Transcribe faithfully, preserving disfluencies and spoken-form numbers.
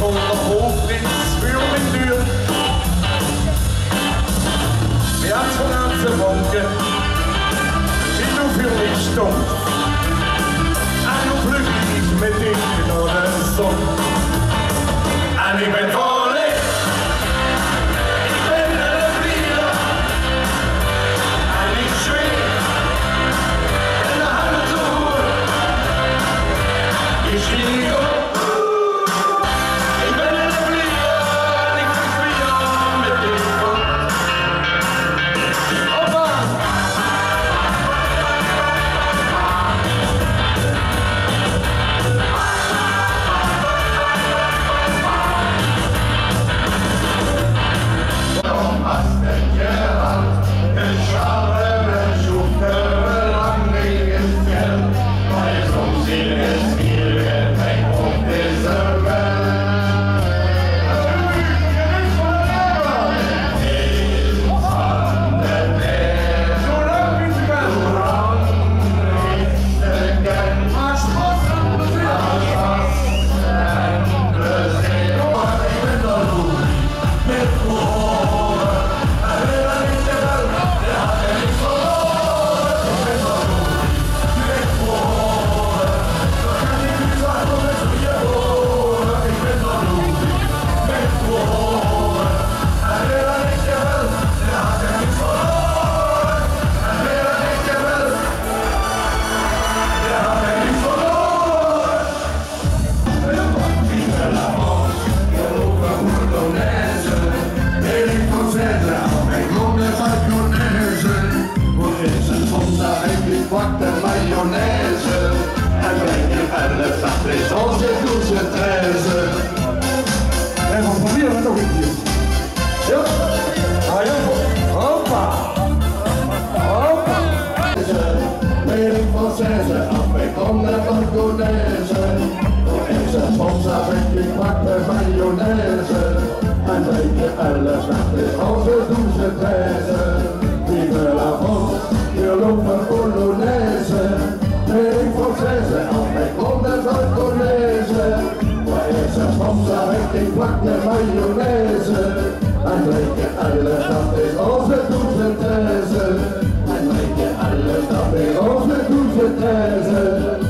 Ónger hoofdprins veur mien deur. Jao, vanaaf de banke. Zie, wie väöl ich stóng. En noe vleug ich mit dich nao de zon. En ich bön verleef. Ich bön eine vlieger. En ich zweef in de hemel. Ich stieg op. Ich bön eine vlieger, ich vleeg vlieger mit dich. Hoppa! Wat is het soms eigenlijk, pak de mayonaise. En bij die elf, dat is onze douze treize. En we proberen het nog een keer. Ja? Ah ja, hoppa. Hoppa. Lering française, afrikaanse, polonaise. Voor eze sponsor heb ik pak de mayonaise. En bij de elf, dat is onze douze treize. Vive la France, we lopen polonaise. Lering française, afrikaanse, polonaise. Voor eze sponsor heb ik pak de mayonaise. En bij de elf, dat is onze douze treize. En bij de elf, dat is onze douze treize.